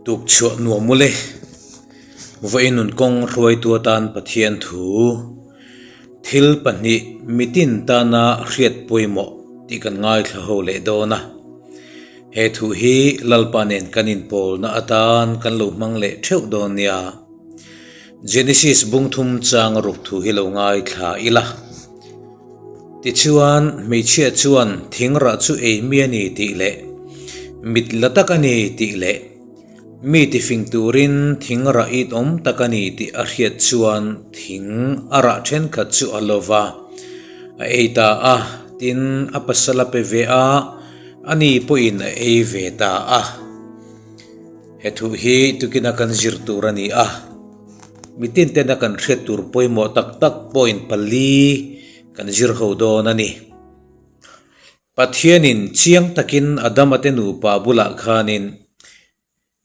Tukchhuah nuam mawle. Vawiin nun kawng hruaitu atan Pathian thu thil pahnih mitin tana hriat pawimawh tih kan ngaithla ho leh dawn a. He thu hi Lalpa nen kan inpawlna atan kan lo hmang leh theuh dawn nia. Genesis bungthum chang ruk thu hi lo ngaithla ila. Tichuan, hmeichhia chuan thingrah chu ei mi a ni tih leh mit la tak a ni tih leh mi tifing turin thingrah it awm tak a ni tih a hriat chuan thing a rah thenkhat chu a lo va, a ei ta a, tin a pasal a pe ve a, ani pawhin a ei ve ta a. He thu hi tukina kan zir tur a ni a. Mitin tena kan hriat tur pawimawh tak tak point pali kan zir ho dawn a ni. Pathianin chiang takin Adama te nupa bulah khanin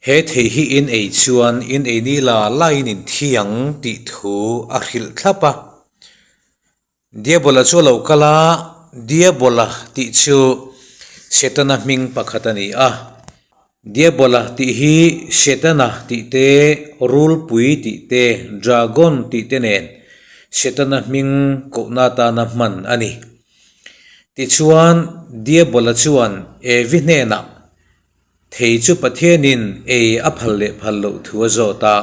he thei hi in ei chuan in ei ni la laiin in thi ang tih thu a hrilh thlap a. Diabola chu a lo kal a, Diabola tih chu Setana hming pakhat a ni a. Diabola tih hi Setana tih te, rulpui tih te, dragon tih te nen Setana hming kohna atana hman a ni. Tichuan, Diabola chuan Evi hnenah Thei chu Pathianin ei a phal leh phal loh thu a zawt a.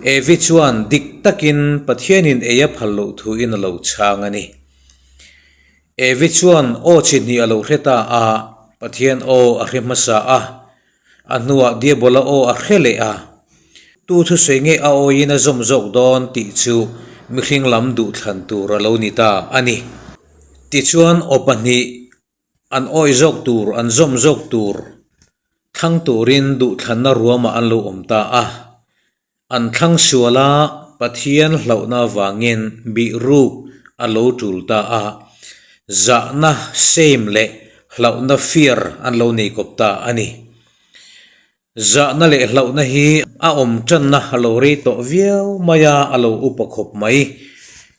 Evi chuan dik takin Pathianin ei a phal loh thu in a lo chhang a ni. Evi chuan aw chi hnih a lo hre ta a, Pathian aw a hre hmasa a, a hnuah Diabola aw a hre leh a. Tu thusawi nge a awiin a zawm zawk dawn tih chu mihring lam duhthlan tur a lo ni ta a ni. Tichuan aw pahnih An awih zawk tur, an zawm zawk tur thlang turin duhthlanna ruamah an lo awm ta a. An thlang sual a, Pathian hlauhna avangin bih ruk a lo tul ta a. Zahna, shame, leh hlauhna, fear, an lo nei kawp ta a ni. Zahna leh hlauhna hi a awm tanna a lo rei tawh viau mai a, a lo upa khawp mai.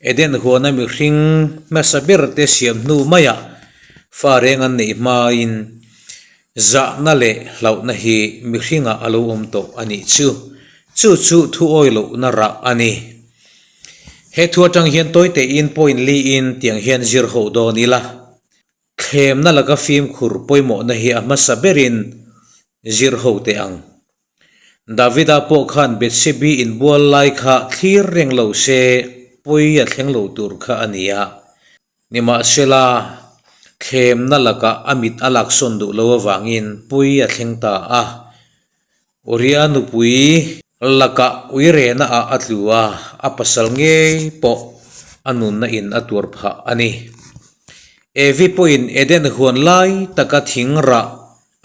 Eden huana mihring hmasa ber te siam hnu maiah fa reng an neih hmain zahna leh hlauhna hi mihringah a lo awm tawh a nih chu. Chu chu thu awi lohna rah a ni. He thu atang hian tawi tein point liin tiang hian zir ho dawn ila. Thlemna laka fimkhur pawimawhna hi a hmasa berin zir ho teh ang. Davida pawh khan Bethsebi inbual lai kha thlir reng lo se pawi a thleng lo tur kha a ni a. Nimahsela, thlemna lakah a mit a laksawn duh lo avangin pawi a thleng ta a. Uria nupui lakah uirehna ah a tlu a, a pasal ngei pawh a nunna in a tuar phah a ni. Evi pawhin Eden huan lai taka thing rah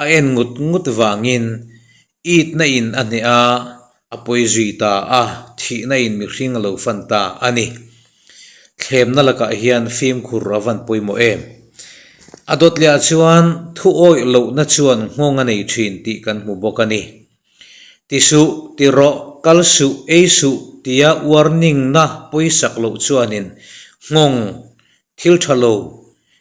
a en ngut ngut vangin itna in a hneh a, a pawi zui ta a, thihna in mihring a lo fan ta a ni. Thlemna lakah hian fimkhur a van pawimawh em? A dawt leh ah chuan thu awih lohna chuan nghawng a nei thin tih kan hmu bawk a ni. Ti suh, ti rawh, kal suh, ei suh tia warning-na pawisak loh chuanin nghawng thil tha lo,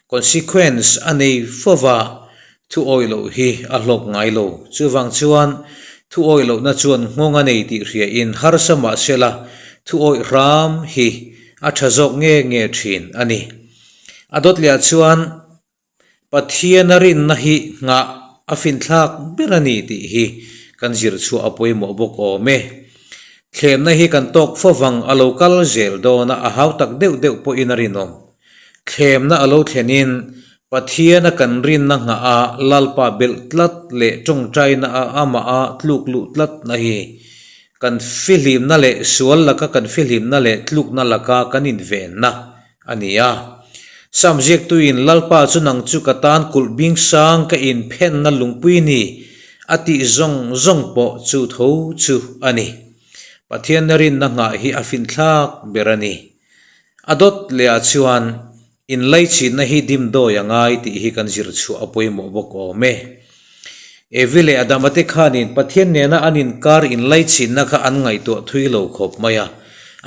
consequence, a nei fova thu awih loh hi a hlawk ngai lo. Chuvang chuan thu awih lohna chuan nghawng a nei tih hriain harsa mahsela thu awih hram hi a tha zawk nge nge thin a ni. A dawt leh ah chuan Pathiana rinna hi nghah a finthlak ber a ni tih hi kan zir chhuah a pawimawh bawk awm e. Thlemna hi kan tawk fo vang a lo kal zel dawn a, a hau tak deuh deuh pawhin a rinawm. Thlemna a lo thlenin Pathiana kan rinna nghah a Lalpa belh tlat leh tawngtaina a amah a tluk luh tlatna hi kan fihlimna leh sual laka kan fihlimna leh tlukna laka kan invenna a ni a. Sam ziaktuin Lalpa chu nang chu ka tan kulh bing sang ka inphenna lungpui ni a tih zawng zawng pawh chu tho chu a ni. Pathianna rinna nghah hi a finthlak ber a ni. A dawt leh ah chuan inlaichhinna hi dimdawi a ngai tih hi kan zir chhuah a pawimawh bawk awm e. Evi leh Adama te khanin Pathian nena an inkar inlaichhinna kha an ngaihtuah thui lo khawp mai a,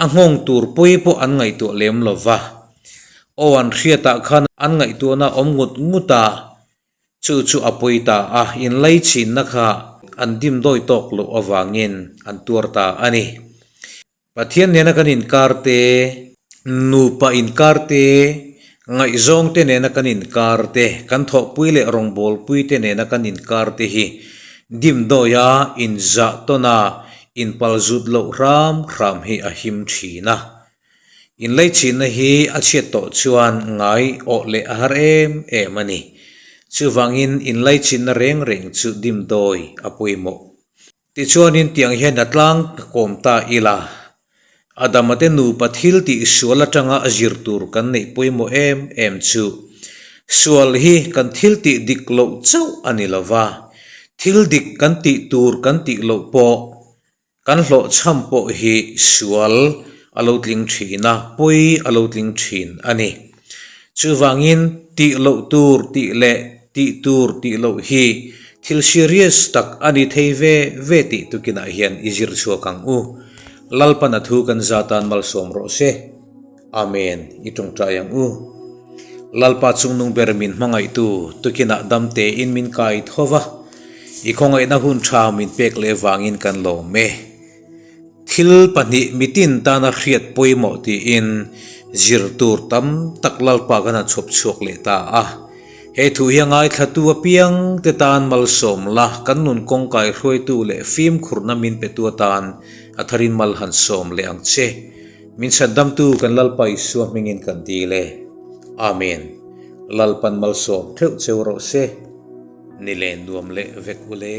a nghawng tur pawi pawh an ngaihtuah lem lo va. Aw an hriatah khan an ngaihtuahna awm ngut ngut a, chu chu a pawi ta a, inlaichhinna kha an dimdawi tawk loh avangin an tuar ta a ni. Pathian nena kan inkar te, nupa inkar te, ngaihzawng te nena kan inkar te, kan thawhpui leh rawngbawlpui te nena kan inkar te hi dimdawia inzah tawna inpalzut loh hram hram hi a him thin a. Inleichhinna hi a chhiat tawh chuan ngai awh leh a har em em a ni. Chuvangin inleichhinna reng reng chu dimdawi a pawimawh. Tichuanin tiang hian a tlang kawm ta ila, Adama te nupa thil tih sual atanga a zir tur kan neih pawimawh em em chu sual hi kan thil tih dik loh chauh a ni lova, thil dik kan tih tur kan tih loh pawh Kan hlawhchham pawh hi sual a lo tling thin a, pawi a lo tling thin a ni. Chuvangin tih loh tur tih leh tih tur tih loh hi thil serious tak a ni thei ve ve tih tukinah hian i zir chhuak ang u. Lalpan a thu kan za tan malsawm rawh se. Amen. I tawngtai ang u. Lalpa chungnung ber min hmangaihtu tukinah dam tein min kai tho va, i khawngaihna hun tha min pek leh vangin kan lawm e. Thil pahnih mitin tana hriat pawimawh tiin zir tur tam tak Lalpa kan han chhawp chhuak leh ta a. He thu hi a ngaithlatu apiang te tan malsawm la, kan nun kawngkai hruaitu leh fimkhurna min petu atan a tharin mal han sawm leh ang che. Min chhandamtu kan Lalpa Isua hmingin kan dil e. Amen. Lalpan malsawm theuh cheu rawh se. Ni leh nuam leh vek u le.